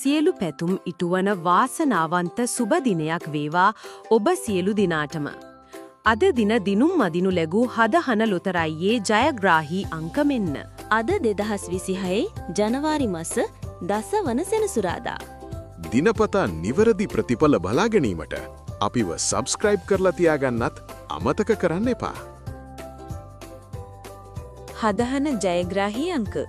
සියලු පැතුම් ඉටුවන වාසනාවන්ත සුබ දිනයක් වේවා ඔබ සියලු දිනාටම. අද දින දිනුම් මදිනු ලැබූ හදහන ලොතරැයියේ ජයග්‍රාහී අංක මෙන්න. අද 2026 ජනවාරි මස 10 වන සෙනසුරාදා. දිනපතා නිවැරදි ප්‍රතිඵල බලා ගැනීමට අපිව සබ්ස්ක්‍රයිබ් කරලා තියාගන්නත් අමතක කරන්න එපා. හදහන ජයග්‍රාහී අංක.